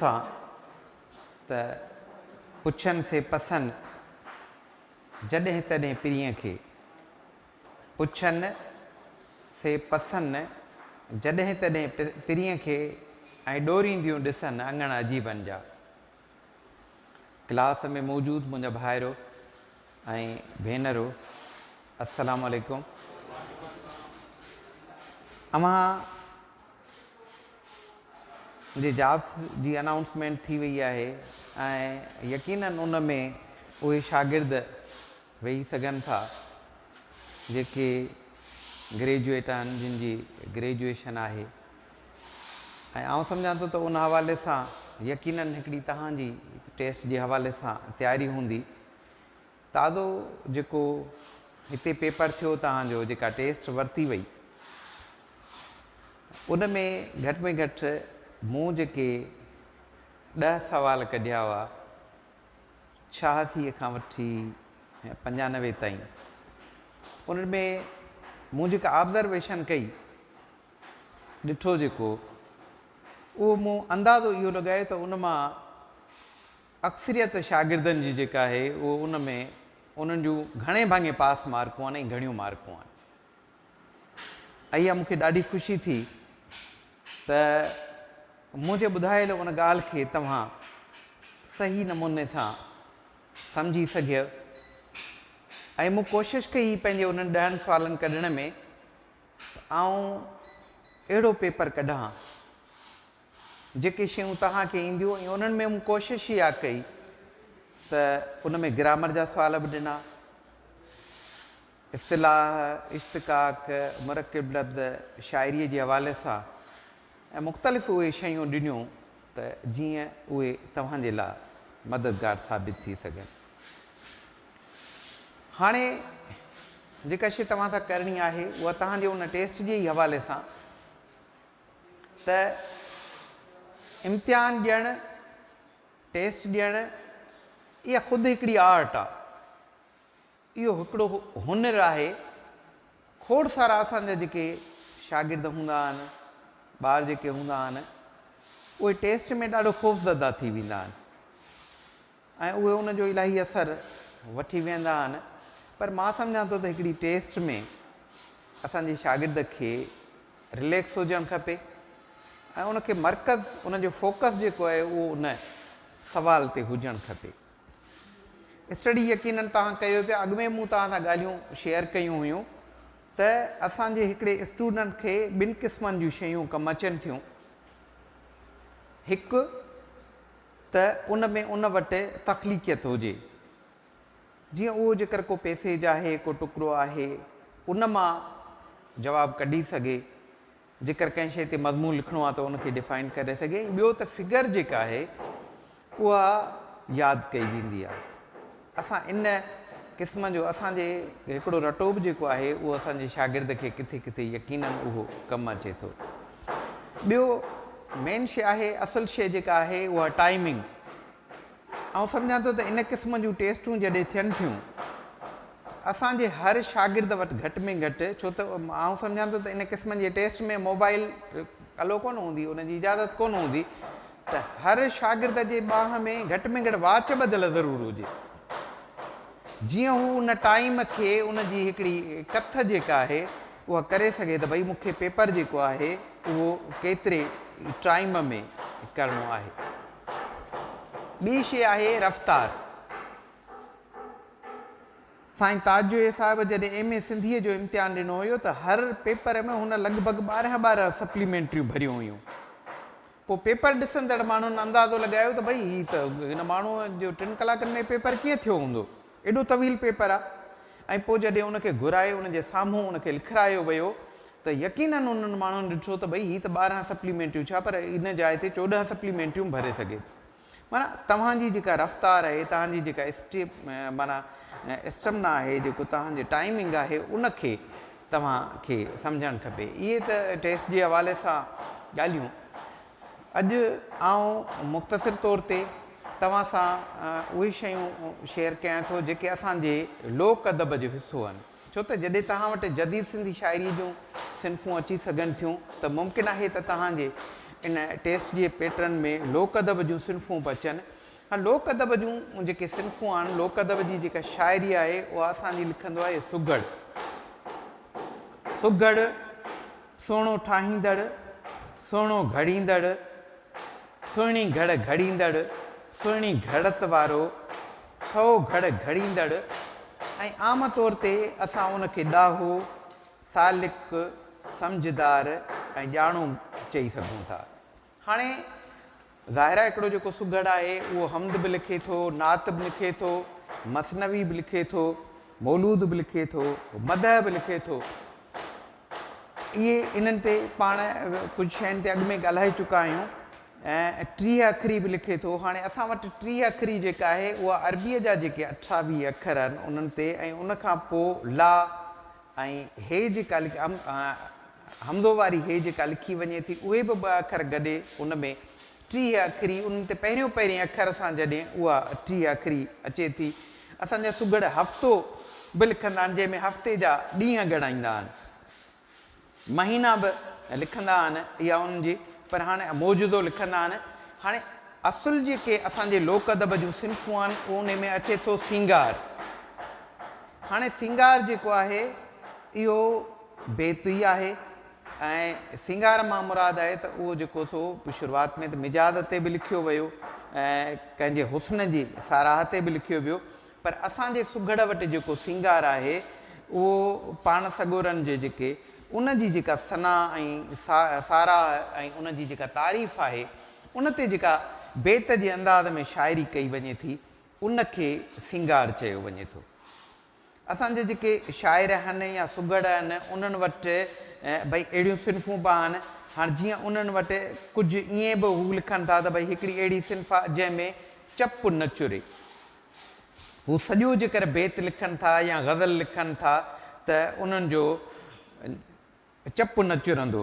سان ته پڇن سي پسن، جڏهن تڏهن پرينء کي. پڇن سي پسن، جڏهن تڏهن پرينء کي ۽ ڏورينديون ڏسن اڱڻ عجيبن جا. ڪلاس ۾ موجود منهنجا ڀائرو ۽ ڀينرو السلام عليڪم. اوهان جي جابس جي انائونسمينٽ ٿي وئي آهي ۽ يقينن ان ۾ اهي شاگرد ويهي سگهن ٿا جيڪي گريجوئيٽ آهن جن جي گريجوئيشن آهي ۽ آئون سمجهان ٿو ته ان حوالي سان يقينن هڪڙي توهان جي ٽيسٽ جي حوالي سان تياري هوندي. تازو جيڪو هتي پيپر ٿيو توهان جو جيڪا ٽيسٽ ورتي وئي ان ۾ گهٽ ۾ گهٽ مون جيڪي ڏهه سوال ڪڍيا هئا 86 کان وٺي 95 تائين انهن ۾ مون جيڪا آبزرويشن ڪئي ڏٺو جيڪو اهو مون اندازو اهو لڳايو ته ان مان اڪثريت شاگردن جي جيڪا آهي اهو ان ۾ انهن جون گهڻي ڀاڱي پاس مارڪون آهن ۽ گهڻيون مارڪون آهن. اها مون کي ڏاڍي خوشي ٿي ته منهنجي ٻڌايل ان ڳالهه کي توهان صحيح نموني سان سمجهي سگهيو ۽ مون ڪوشش ڪئي پنهنجي انهن ڏهن سوالن ڪڍڻ ۾ ته آئون اهڙو پيپر ڪڍان جيڪي شيون توهان کي اينديون ۽ انهن ۾ مون ڪوشش اها ڪئي ته ان ۾ گرامر جا سوال به ڏنا، اصطلاح، اشتقاق، مرڪب لفظ، شاعريء جي حوالي سان ۽ مختلف اهي شيون ڏنيون ته جيئن اهي توهان جي لاء مددگار ثابت ٿي سگهن. هاڻي جيڪا شيء توهان سان ڪرڻي آهي اها توهان جي ان ٽيسٽ جي ئي حوالي سان ته امتحان ڏيڻ، ٽيسٽ ڏيڻ، اها خود هڪڙي آرٽ آ. اهو هڪڙو هنر آهي. کوڙ سارا اسان جا جيڪي شاگرد هوندا آهن، ٻار جيڪي هوندا آهن، اهي ٽيسٽ ۾ ڏاڍو خوفزده ٿي ويندا آهن. ۽ اهي ان جو الاهي اثر وٺي ويهندا آهن پر مان سمجهان ٿو ته هڪڙي ٽيسٽ ۾ اسان جي شاگرد کي رليڪس هجڻ کپي ۽ ان کي مرڪز ان جو فوڪس جيڪو آهي اهو ان سوال تي هجڻ کپي. اسٽڊي يقينن توهان ڪيو پيا اڳ ۾ مون توهان سان ڳالهيون شيئر ڪيون هيون ته اسان جي هڪڙي اسٽوڊنٽ کي ٻن قسمن جون شيون ڪم اچن ٿيون هڪ ته ان ۾ ان وٽ تخليقيت هجي. جيئن اهو جيڪر ڪو پيسيج آهي، ڪو ٽڪرو آهي، ان مان جواب ڪڍي سگهي. جيڪر ڪنهن شيء تي مضمون لکڻو آهي ته ان کي ڊفائن ڪري سگهي ۽ ٻيو ته فگر جيڪا آهي اها ياد ڪئي ويندي آهي. اسان ان قسم جو اسان جي هڪڙو رٽو به جيڪو آهي اهو اسان جي شاگرد کي ڪٿي ڪٿي يقينن اهو ڪم اچي ٿو. ٻيو مين شي آهي اصل شي جيڪا آهي اها ٽائمنگ. آئون سمجهان ٿو ته ان قسم جون ٽيسٽون جڏهن ٿين ٿيون اسان جي هر شاگرد وٽ گهٽ ۾ گهٽ ڇو ته آئون سمجهان ٿو ته ان قسم جي ٽيسٽ ۾ موبائل الو ڪونه هوندي ان جي اجازت ڪونه هوندي ته هر شاگرد جي ٻانهن ۾ گهٽ ۾ گهٽ واچ ٻڌل ضرور هجي جيئن هو ان ٽائيم کي ان جي هڪڙي ڪٿ جيڪا آهي اها ڪري سگهي ته ڀئي مون کي پيپر جيڪو آهي اهو ڪيتري ٽائيم ۾ ڪرڻو آهي. ٻي شيء آهي رفتار. سائين تاج جويي صاحب جڏهن ايم اي سنڌيء جو امتحان ڏنو هيو ته هر پيپر ۾ هن لڳ ڀڳ 12 ٻارهن سپليمينٽريون ڀريون هيون. پوء پيپر ڏسندڙ ماڻهن اندازو لڳايو ته ڀئي هي ته هن ماڻهوء جو ٽن ڪلاڪن ۾ پيپر ڪيئن ٿيو هوندو؟ ايڏو طويل پيپر آ. ۽ پوء جڏهن ان کي گهرائي ان جي سامهون ان کي لکرايو ويو ته يقينن انهن ماڻهن ڏٺو ته ڀئي هي ته 12 سپليمينٽريون ڇا پر ان جاء تي 14 سپليمينٽريون ڀري سگهي ٿو. معنيٰ توهان جي جيڪا رفتار آهي، توهان جي جيڪا اسٽيپ معنيٰ اسٽمنا آهي، جيڪو توهان جي ٽائمنگ آهي ان کي توهان کي سمجهڻ کپي. اهي ته ٽيسٽ جي حوالي سان ڳالهيون. اڄ آئون مختصر طور تي توهان سان اهي شيون شيئر ڪيان ٿو جيڪي اسان جي لوڪ ادب جو حصو آهن. ڇو ته جڏهن توهان وٽ جديد سنڌي شاعريء جون صنفون اچي سگهن ٿيون ته ممڪن آهي ته توهان جي ان ٽيسٽ جي پيٽرن ۾ لوڪ ادب جون صنفون به اچن. هاڻ لوڪ ادب جون جيڪي صنفون آهن، لوڪ ادب جي جيڪا شاعري آهي اها اسان جي لکندو آهي سگهڙ. سگهڙ، سهڻو ٺاهيندڙ، سهڻو گهڙيندڙ، سهڻي گهڙ گهڙيندڙ، سهڻي گهڙت وارو، سو گهڙ گهڙيندڙ ۽ عام طور تي اسان ان کي ڏاهو، سالڪ، سمجهدار ۽ ڄاڻو چئي سگهون ٿا. هاڻي ظاهر آهي هڪڙو جيڪو سگهڙ آهي اهو حمد به لکي ٿو، نعت به لکي ٿو، مثنوي به لکي ٿو، مولود به لکي ٿو، مدح به لکي ٿو. اهي انهن تي پاڻ ڪجهه شين تي اڳ ۾ ڳالهائي چڪا آهيون ۽ 30 اکري به لکي ٿو. هاڻي اسان وٽ 30 اکري جيڪا آهي اها عربيء جا جيڪي 28 اکر آهن انهن تي ۽ ان کان پوء لا ۽ هي جيڪا حمزو واري هي جيڪا لکي وڃي ٿي اهي به ٻه اکر گڏي ان ۾ 30 اکري انهن تي پهريون پهرين اکر سان جڏهن اها 30 اکري اچي ٿي. اسان جا سگهڙ هفتو به لکندا آهن جنهن ۾ هفتي جا ڏينهن ڳڻائيندا آهن. مهينا به لکندا آهن اها انهن جي پر هاڻي معجزو لکندا آهن. هاڻي اصل جيڪي اسان جي لوڪ ادب جون صنفون آهن اهو انهي ۾ اچي ٿو سينگار. هاڻي سينگار جيڪو آهي اهو بيت ئي آهي ۽ سينگار مان مراد آهي ته اهو جيڪو سو شروعات ۾ ته مجاز تي به لکيو ويو ۽ ڪنهن جي حسن جي ساراهه تي به لکيو ويو پر اسان جي سگهڙ وٽ جيڪو سينگار آهي اهو پاڻ سڳورن جي جيڪي ان جي جيڪا ثنا ۽ ساراهه ۽ ان جي جيڪا تعريف آهي ان تي جيڪا بيت جي انداز ۾ شاعري ڪئي وڃي ٿي ان کي سينگار چيو وڃي ٿو. اسان جا جيڪي شاعر آهن يا سگهڙ آهن انهن وٽ ڀئي اهڙيون صنفون به آهن. هاڻ جيئن انهن وٽ ڪجهه ائين به هو لکن ٿا ته ڀئي هڪڙي اهڙي صنف آهي جنهن ۾ چپ نه چري. هو سڄو جيڪر بيت لکن ٿا يا غزل لکن ٿا ته انهن جو چپ نه چرندو.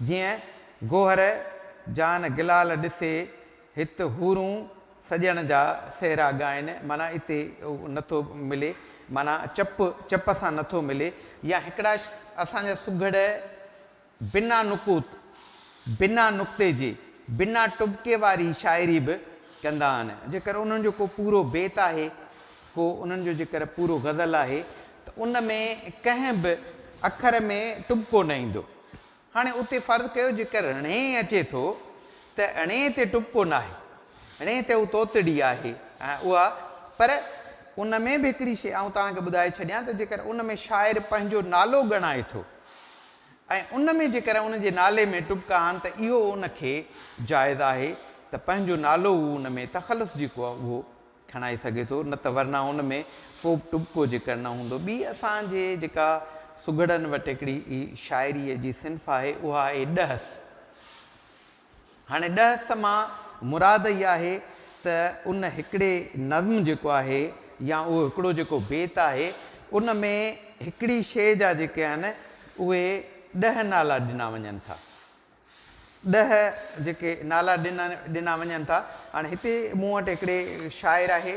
جيئن گوهر جان گلال ڏسي هت حورون سڄڻ جا سهرا ڳائن معنيٰ اتي نٿو ملي معنيٰ چپ چپ سان نٿو ملي يا هڪڙا اسان جا سگهڙ بنا نقوط، بنا نقطي جي، بنا ٽٻڪي واري شاعري به ڪندا آهن. جيڪر انهن جو ڪو پورو بيت آهي، ڪو انهن جو جيڪر پورو غزل آهي ته ان ۾ ڪنهن به اکر ۾ ٽٻڪو نه ايندو. هاڻي اتي فرض ڪيو جيڪر ڻي اچي ٿو ته ڻي تي ٽٻڪو ناهي. ڻي تي هو توتڙي آهي ۽ اها پر ان ۾ به هڪڙي شيء آئون توهان کي ٻڌائي ڇڏيان ته جيڪر ان ۾ شاعر پنهنجو نالو ڳڻائي ٿو ۽ ان ۾ جيڪڏهن ان جي نالي ۾ ٽٻڪا آهن ته اهو ان کي جائز آهي ته پنهنجو نالو هو ان ۾ تخلص جيڪو آهي اهو کڻائي سگهي ٿو نه ته ورنه ان ۾ ڪو به ٽٻڪو جيڪر نه هوندو. ٻي اسان جي جيڪا سگهڙن وٽ هڪڙي شاعريء جي صنف آهي اها آهي ڏهس. هاڻي ڏهس مان مراد اها آهي ته ان هڪڙي نظم جيڪو آهي يا اهو هڪڙو جيڪو بيت آهي ان ۾ هڪڙي شيء جا جيڪي آهن اهي ڏهه نالا ڏنا وڃن ٿا. ڏهه جيڪي نالا ڏنا ڏنا وڃن ٿا. هاڻي هتي مون وٽ هڪڙي شاعر آهي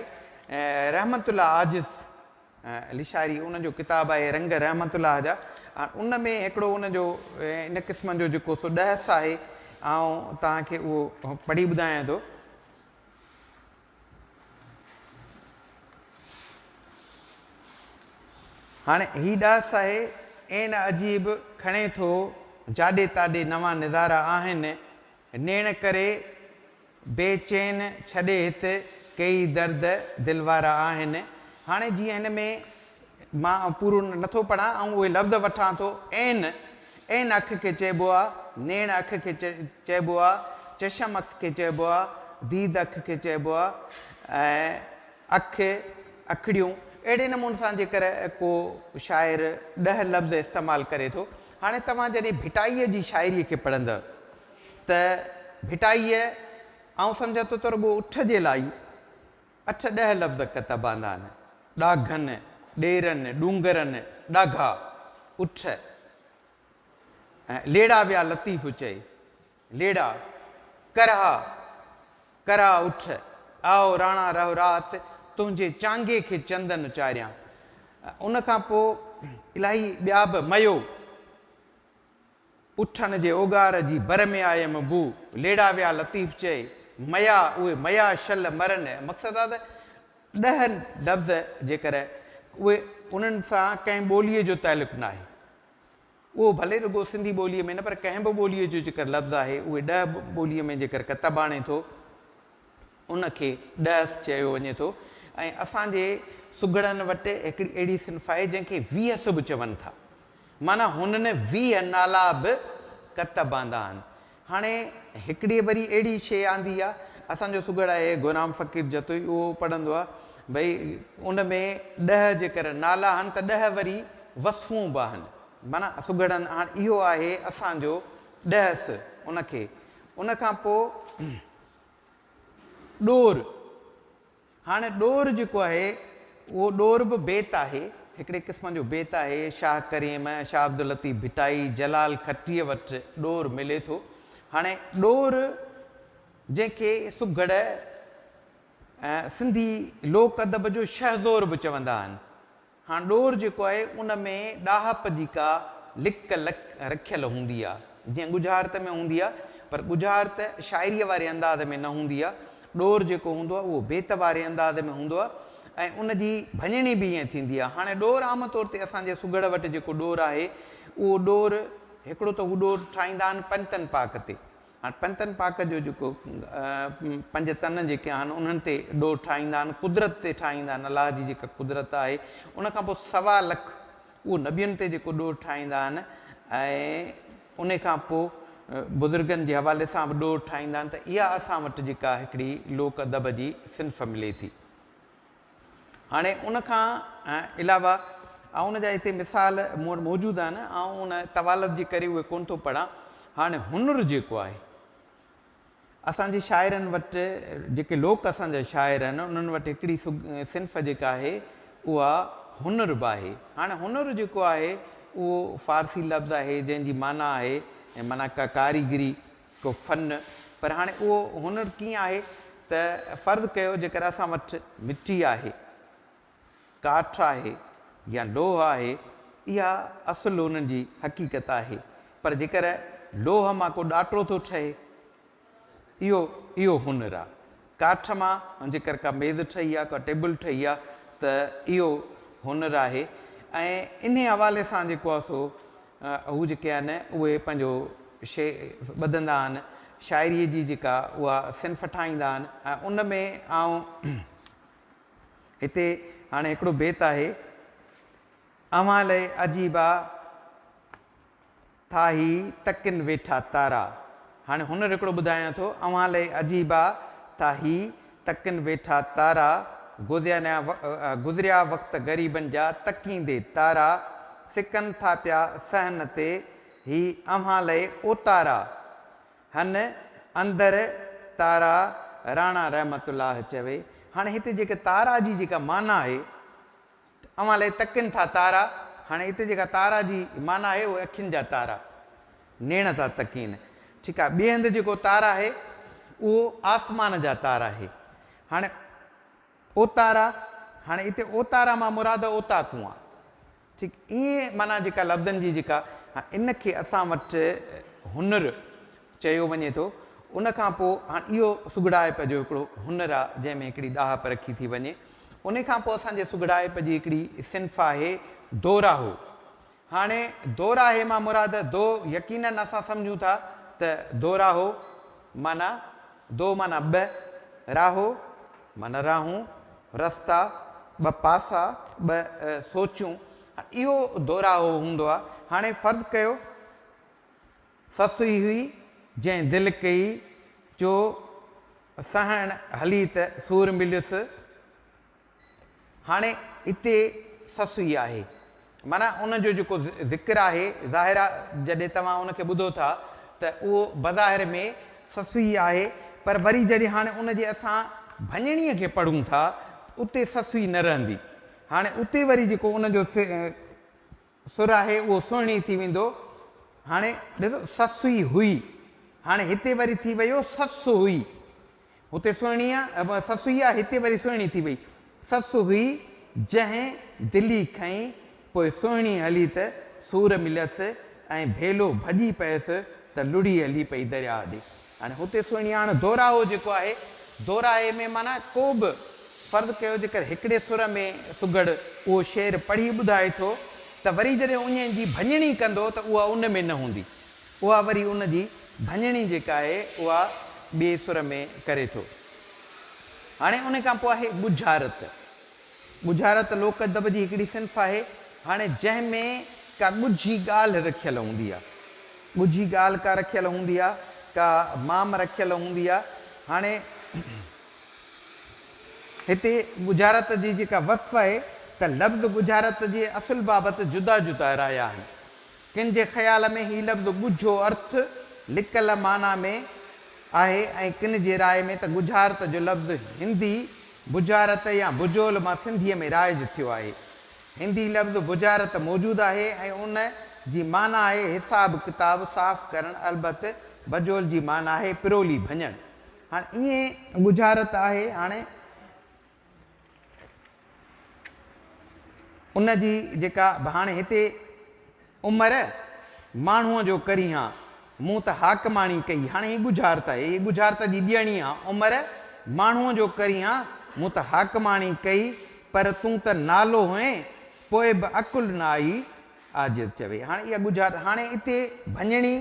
رحمت الله عاجز لشاري ان جو ڪتاب آهي رنگ رحمت الله جا ان ۾ هڪڙو ان جو ان قسم جو جيڪو سو ڏهس آهي آئون توهان کي اهو پڙهي ٻڌايان ٿو. هاڻي هي ڏهس آهي عين عجيب کڻي ٿو جاڏي تاڏي نوان نظارا آهن نيڻ ڪري بي چين ڇڏي هت ڪيئي درد دل وارا آهن. هاڻي جيئن هن ۾ مان پورو نٿو پڙهان آئون اهي لفظ وٺان ٿو عين، عين اک کي چئبو آ، نيڻ اک کي چئبو آ، چشم اک کي چئبو آ، ديد اک کي چئبو آ ۽ اک، اکڙيون اهڙي نموني سان جيڪر ڪو شاعر ڏهه لفظ استعمال ڪري ٿو. هاڻي توهان جڏهن ڀٽائيء جي شاعريء کي پڙهندؤ ته ڀٽائيء آئون سمجهان ٿو ته رڳو اٺ جي لاء ئي اٺ ڏهه لفظ ڪتب آندا آهن، ڏاگهن، ڏيرن، ڏونگرن، ڏاگها، اٺ ۽ ليڙا ويا لطيف چئي، ليڙا، ڪرها، ڪرها اٺ، آء راڻا رهه رات، تنهنجي چانگي کي چندن چاريان. ان کان پوء الاهي ٻيا به ميو. اٺن جي اوڳار جي بر ۾ آيم بو، ليڙا ويا لطيف چئي، ميا اهي ميا شل مرن، مقصد آ ته ڏهه لفظ جيڪر اهي انهن سان ڪنهن ٻوليء جو تعلق ناهي. اهو ڀلي رڳو سنڌي ٻوليء ۾ نه پر ڪنهن به ٻوليء جو جيڪر لفظ آهي اهي ڏهه ٻوليء ۾ جيڪر ڪتب آڻي ٿو ان کي ڏهس چيو وڃي ٿو ۽ اسان جي سگهڙن وٽ هڪڙي اهڙي صنف آهي جنهن کي ويهس به چون ٿا. معنيٰ هنن 20 نالا به ڪتب آندا آهن. هاڻي هڪڙي وري اهڙي شيء آندي آ، اسان جو سگهڙ آهي گهرام فقير جتوئي اهو پڙهندو آ ڀئي ان ۾ ڏهه جيڪر نالا آهن ته ڏهه وري وصفون به آهن. معنيٰ سگهڙن هاڻ اهو آهي اسان جو ڏهس ان کي ان کان پوء ڏور. هاڻي ڏور جيڪو آهي اهو ڏور به بيت آهي، هڪڙي قسم جو بيت آهي، شاهه ڪريم، شاهه عبداللطيف ڀٽائي، جلال کٽيء وٽ ڏور ملي ٿو. هاڻي ڏور جنهن کي سگهڙ ۽ سنڌي لوڪ ادب جو شهزور به چوندا آهن. هاڻ ڏور جيڪو آهي ان ۾ ڏاهپ جي ڪا لڪ رکيل هوندي آ، جيئن ڳجهارت ۾ هوندي آ، پر ڳجهارت شاعريء واري انداز ۾ نه هوندي آ. ڏور جيڪو هوندو آ اهو بيت واري انداز ۾ هوندو آ ۽ ان جي ڀڃڻي به ائين ٿيندي آ. هاڻي ڏور عام طور تي اسان جي سگهڙ وٽ جيڪو ڏور آهي اهو ڏور هڪڙو ته هو ڏور ٺاهيندا آهن پنتن پاڪ تي. هاڻ پنتن پاڪ جو جيڪو پنج تن جيڪي آهن انهن تي ڏور ٺاهيندا آهن، قدرت تي ٺاهيندا آهن، الله جي جيڪا قدرت آهي، ان کان پوء سوا لک اهو نبين تي جيڪو ڏور ٺاهيندا آهن ۽ ان کان پوء بزرگن جي حوالي سان به ڏور ٺاهيندا آهن ته اها اسان وٽ جيڪا هڪڙي لوڪ ادب جي صنف ملي ٿي. هاڻي ان کان علاوه آئون ان جا هتي مثال مون وٽ موجود آهن، آئون ان طوالت جي ڪري اهي ڪونه ٿو پڙهان. هاڻي هنر جيڪو آهي، اسان جي شاعرن وٽ جيڪي لوڪ اسان جا شاعر آهن، انهن وٽ هڪڙي صنف جيڪا آهي، اها هنر به آهي. هاڻي هنر جيڪو آهي، اهو فارسي لفظ آهي، جنهن جي معنيٰ آهي معنيٰ ڪا ڪاريگري، ڪو فن، پر هاڻي اهو هنر ڪيئن آهي ته فرض ڪيو جيڪر اسان وٽ مٽي آهي، ڪاٺ آهي يا لوهه آهي، اها اصل انهن جي حقيقت آهي، پر جيڪر لوهه مان ڪو ڏاٽو ٿو ٺهي، اهو اهو هنر آهي. ڪاٺ مان جيڪر ڪا ميز ٺهي آهي، ڪا ٽيبل ٺهي آهي ته اهو هنر آهي ۽ انهي حوالي سان جيڪو آهي سو هو جيڪي آهن اهي پنهنجو شيء ٻڌندا آهن، شاعريء جي جيڪا اها صنف ٺاهيندا آهن ۽ ان ۾ آئون هتي هاڻي هڪڙو بيت آهي، اوهان لئه عجيبا ٿا هي تڪن ويٺا تارا. هاڻي هنر هڪڙو ٻڌايان ٿو، اوهان لئه عجيبا ٿا هي تڪن ويٺا تارا، گذريا وقت غريبن جا تڪيندي تارا، سڪن ٿا پيا صحن تي هي اوهان لئه اوتارا، هن اندر تارا راڻا رحمت الله چوي. هاڻي هتي جيڪي تارا جي جيڪا معنيٰ آهي اوهان لئه تڪن ٿا تارا، هاڻي هتي جيڪا تارا جي معنيٰ آهي اهي اکين جا تارا، نيڻ ٿا تڪين، ٺيڪ آهي، ٻئي هنڌ جيڪو تارا آهي اهو آسمان جا تارا آهي، هاڻي اوتارا، هاڻي هتي اوتارا مان مراد اوطاقون آهي، ٺيڪ ائين معنيٰ جيڪا لفظن جي جيڪا ان کي اسان وٽ هنر چيو وڃي ٿو ان کان پوء هاڻ اهو سگهڙائپ جو هڪڙو هنر آ جنهن ۾ هڪڙي ڏاهپ رکي ٿي وڃي ان کان پوء اسان جي سگهڙائپ جي هڪڙي صنف آهي دوراهو هاڻي دوراهي مان مراد دو يقينن اسان سمجهون ٿا ته دوراهو معنيٰ دو معنيٰ ٻه، راهو معنيٰ راهون، رستا، ٻه پاسا، ٻه سوچون، اهو دوراهو هوندو آهي. هاڻي فرض ڪيو سسئي هئي جنهن دل ڪئي چو سهڻ هلي ته سور مليس. هاڻي اتي سسئي آهي معنيٰ ان جو جيڪو ذڪر آهي ظاهر آ جڏهن توهان ان کي ٻڌو ٿا ته اهو بظاهر ۾ سسئي آهي پر وري جڏهن هاڻي ان جي اسان ڀڃڻيء کي پڙهون ٿا اتي سسئي نه رهندي هاڻي اتي وري جيڪو ان جو سر آهي اهو سهڻي ٿي ويندو هاڻي ڏسو سسئي هئي هاڻي هتي وري ٿي ويو سس هئي هتي سهڻي آ سسئي آ هتي وري سهڻي ٿي وئي. سس هئي جنهن دلي کنئي پوء سهڻي هلي ته سور مليس. ۽ ڀيلو ڀڄي پيس ته لڙهي هلي پئي درياهه ڏي. هاڻي هتي سهڻي هاڻ دوراهو جيڪو آهي، دوراهي ۾ معنيٰ ڪو به فرض ڪيو جيڪر هڪڙي سر ۾ سگهڙ اهو شعر پڙهي ٻڌائي ٿو ته وري جڏهن انهيء جي ڀڃڻي ڪندو ته اها ان ۾ نه هوندي. اها وري ان جي ڀڃڻي جيڪا آهي اها ٻئي سر ۾ ڪري ٿو. هاڻي ان کان پوء آهي ڳجهارت. ڳجهارت لوڪ ادب جي هڪڙي صنف آهي. هاڻي جنهن ۾ ڪا ڳجهي ڳالهه رکيل هوندي آهي. ڳجهي ڳالهه ڪا رکيل هوندي آهي، ڪا مام رکيل هوندي آهي. هاڻي هتي ڳجهارت جي جيڪا وصف آهي ته لفظ ڳجهارت جي اصل بابت جدا جدا رايا آهن. ڪن جي خيال ۾ هي لفظ ڳجهو ارٿ، لڪل معنيٰ ۾، آهي ۽ ڪن جي راء ۾ ته ڳجهارت جو لفظ هندي بجارت يا بجول مان سنڌيء ۾ رائج ٿيو آهي. هندي لفظ بجارت موجود آهي ۽ ان جي معنيٰ آهي حساب ڪتاب صاف ڪرڻ البت بجول جي معنيٰ آهي پرولي ڀڃڻ. هاڻ ائين ڳجهارت آهي هاڻي. ان جي جيڪا به هاڻي هتي عمر ماڻهوء جو ڪرين ها، مون ته حاڪماڻي ڪئي. هاڻي هي ڳجهارت آهي، هي ڳجهارت جي ڏيڻي ها، عمر ماڻهوء جو ڪرين ها، مون ته حاڪماڻي ڪئي، پر تون ته نالو هئين، پوء به عقل نه آئي. عاجز چوي، هاڻي اها ڳجهارت، هاڻي اتي ڀڃڻي،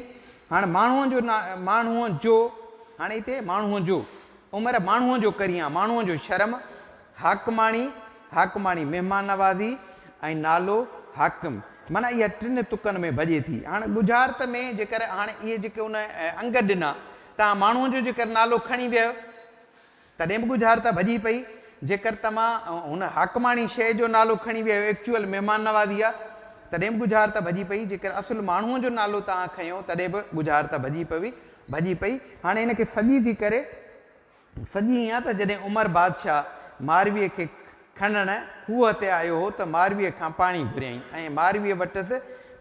هاڻ ماڻهوء جو ماڻهوء جو، هاڻي اتي ماڻهوء جو، عمر ماڻهوء جو ڪريان، ماڻهوء جو شرم، حاڪماڻي، حاڪماڻي مهمان نوازي ۽ نالو حاڪم، معنيٰ اها ٽن تڪن ۾ ڀڄي ٿي. هاڻ ڳجهارت ۾ جيڪر هاڻي اهي جيڪي ان انگ ڏنا، توهان ماڻهوء جو جيڪر نالو کڻي ويهو، تڏهن به ڳجهارت ڀڄي پئي. جيڪر توهان هن حاڪماڻي شيء جو نالو کڻي ويهو، ايڪچوئل مهمان نوازي آ، تڏهن به ڳجهارت ڀڄي پئي. جيڪر اصل ماڻهوء جو نالو توهان کنيو، تڏهن به ڳجهارت ڀڄي پوي. ڀڄي پئي. هاڻي هن کي سڄي ٿي ڪري. سڄي ائين آ ته جڏهن عمر بادشاهه مارويء کي کڻڻ کوهه تي آيو هو ته مارويء کان پاڻي گهريائين ۽ مارويء وٽس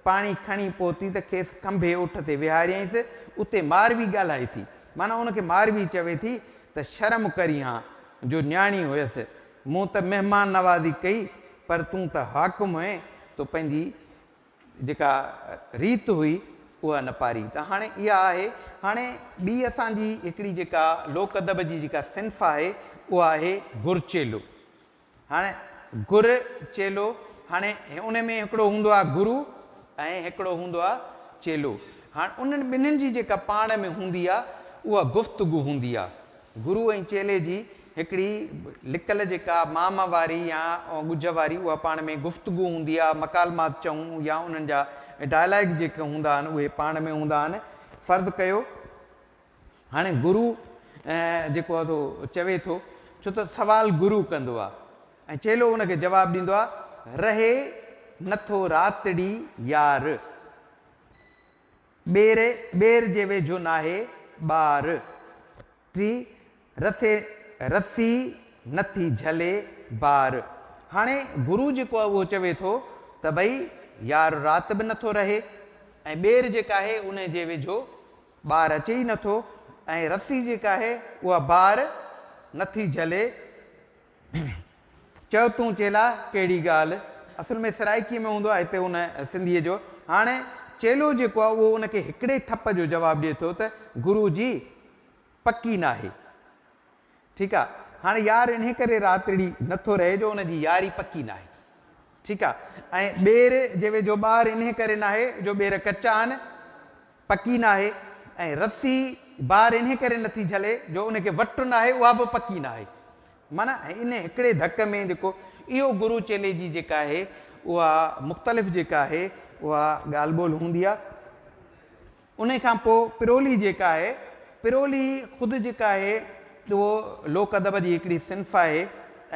پاڻي کڻي پهتي ته کيس کنڀي اٺ تي ويهاريائينس. اتي ماروي ڳالهائي ٿي. معنيٰ ان کي ماروي چوي ٿي ته شرم ڪرين ها جو نياڻي هيس. مون ته مهمان نوازي ڪئي پر تون ته حاڪم هئين، تو پنهنجي جيڪا ريت هئي اها نه پاري ته هاڻي اها آهي. هاڻي ٻي اسان جي هڪڙي جيڪا لوڪ ادب جي جيڪا صنف آهي اها آهي گر چيلو. هاڻي گر چيلو هاڻي ان ۾ هڪڙو هوندو آهي گرو ۽ هڪڙو هوندو آهي چيلو. هاڻ انهن ٻنهين جي جيڪا پاڻ ۾ هوندي آهي اها گفتگو هوندي آهي. گرو ۽ چيلي جي هڪڙي لڪل جيڪا مام واري يا ڳجهه واري اها پاڻ ۾ گفتگو هوندي آهي، مڪالمات چئون يا انهن جا ڊائلاگ جيڪي هوندا آهن اهي پاڻ ۾ هوندا آهن. فرض ڪيو هاڻي گرو جيڪو آهي سو چوي ٿو ڇو ته سوال گرو ڪندو آهي ۽ چيلو ان کي جواب ڏيندو آهي رهي نٿو راتڙي يار. ٻير، ٻير جي ويجهو ناهي ٻار. ٽي، رسي، رسي نه ٿي جهلي بار. هاڻي گرو جيڪو آهي اهو چوي ٿو ته ڀئي يار رات به نٿو رهي ۽ ٻير جيڪا آهي ان جي ويجهو ٻار اچي ئي نٿو ۽ رسي جيڪا آهي اها بار نٿي جهلي. چئو تون چيلا ڪهڙي ڳالهه. اصل ۾ سرائيڪيء ۾ هوندو آهي هتي ان سنڌيء جو. هاڻي چيلو جيڪو آهي اهو ان کي هڪڙي ٺپ جو جواب ڏئي ٿو ته گرو جي پڪي ناهي. ٺيڪ آ هاڻي يار انهي ڪري راتڙي نٿو رهي جو ان جي ياري پڪي ناهي. ٺيڪ آ ۽ ٻير جي ويجهو ٻار انهي ڪري ناهي جو ٻير ڪچا آهن. پڪي ناهي ۽ رسي بار انهي ڪري نٿي جهلي جو ان کي وٽ ناهي اها به پڪي ناهي. معنيٰ انهي هڪڙي ڌڪ ۾ جيڪو اهو گرو چيلي جي جيڪا آهي اها مختلف جيڪا آهي اها ڳالهه ٻولهه هوندي آهي. انهي کان پوء پرولي جيڪا آهي پرولي خود جيڪا آهي اهو لوڪ ادب جي هڪڙي صنف آهي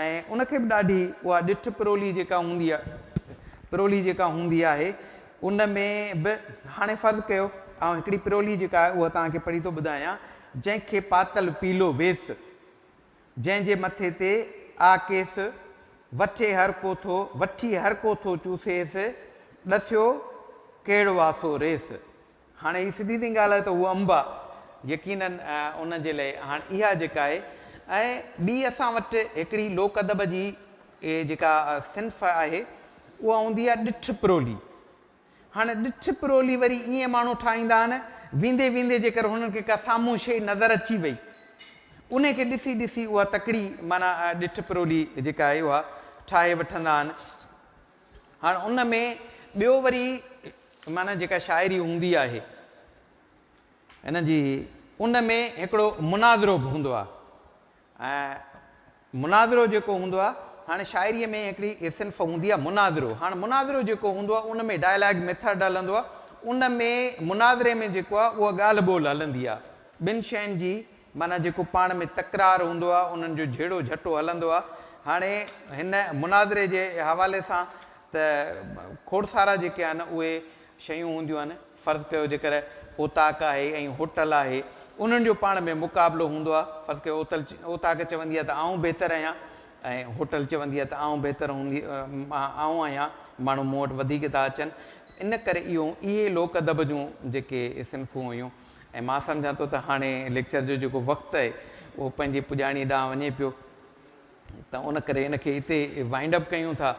۽ ان کي به ڏاڍي اها ڏٺ پرولي جيڪا هوندي آهي پرولي جيڪا هوندي آهي ان ۾ به هاڻي فرض ڪيو آئون هڪڙي پرولي جيڪا آهي اها توهان کي پڙهي ٿو ٻڌايان، جنهن کي پاتل پيلو ويس، جنهن جي مٿي تي آ ڪيس، وٺي هر ڪو ٿو وٺي هر ڪو ٿو چوسيس، ڏسيو ڪهڙو آ سو ريس. هاڻي هي سڌي سنئين ڳالهه آهي ته هو انب آ، يقينن ان جي لئه هاڻ اها جيڪا آهي ۽ ٻي اسان وٽ هڪڙي لوڪ ادب جي جيڪا صنف آهي اها هوندي آهي ڏٺ پرولي. هاڻي ڏٺ پرولي وري ائين ماڻهو ٺاهيندا آهن، ويندي ويندي جيڪر هنن کي ڪا سامهون شيء نظر اچي وئي، انهي کي ڏسي ڏسي اها تڪڙي معنيٰ ڏٺ پرولي جيڪا آهي اها ٺاهي وٺندا آهن. هاڻ ان ۾ ٻيو وري معنيٰ جيڪا شاعري هوندي آهي ان جي ان ۾ هڪڙو مناظرو به هوندو آهي ۽ مناظرو جيڪو هوندو آهي هاڻي شاعريء ۾ هڪڙي صنف هوندي آهي مناظرو هاڻ مناظرو جيڪو هوندو آهي ان ۾ ڊائلاگ ميٿڊ هلندو آهي ان ۾ مناظري ۾ جيڪو آهي اها ڳالهه ٻولهه هلندي آهي ٻن شين جي معنيٰ جيڪو پاڻ ۾ تڪرار هوندو آهي انهن جو جهيڙو جهٽو هلندو آهي هاڻي هن مناظري جي حوالي سان ته کوڙ سارا جيڪي آهن اهي شيون هونديون آهن فرض ڪيو جيڪر اوطاق آهي ۽ هوٽل آهي انهن جو پاڻ ۾ مقابلو هوندو آهي فرض ڪيو اوتل اوطاق چوندي آهي ته آئون بهتر آهيان ۽ هوٽل چوندي آهي ته آئون بهتر هوندي آئون آهيان ماڻهو مون وٽ وڌيڪ ٿا اچن ان ڪري اهو اهي لوڪ ادب جون جيڪي صنفون هيون ۽ مان سمجهان ٿو ته هاڻي ليڪچر جو جيڪو وقت آهي اهو پنهنجي پڄاڻي ڏانهن وڃي پيو ته ان ڪري ان کي هتي وائنڊ اپ ڪيون ٿا.